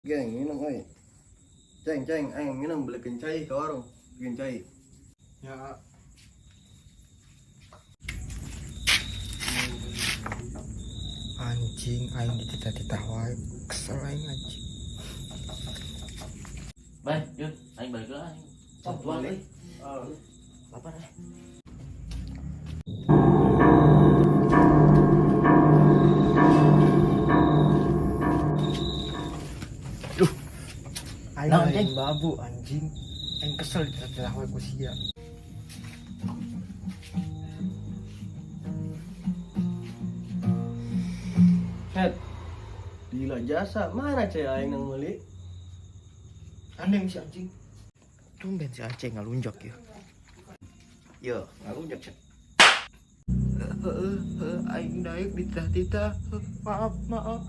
Geng, minum euy. Ceng, ceng, aing minum belikin cai ke warung. Bikin cai. Ya. Anjing, aing dititah-titah wae. Kesel aing, anjing. Baik, Yun, aing balik lah aing. Oh, Tuan balik. euy. Lapar eh. Aing Naon, lain Ceng? babu, anjing. Aing kesel dititah-titah wae ku sia. Het. Gila jasa, mana cai aing nang meuli? Aneh si anjing. Tumben si Aceh ngalunjak ya. Yo, ngalunjak sih. Heeh, aing daek dititah-titah. Maaf, maaf.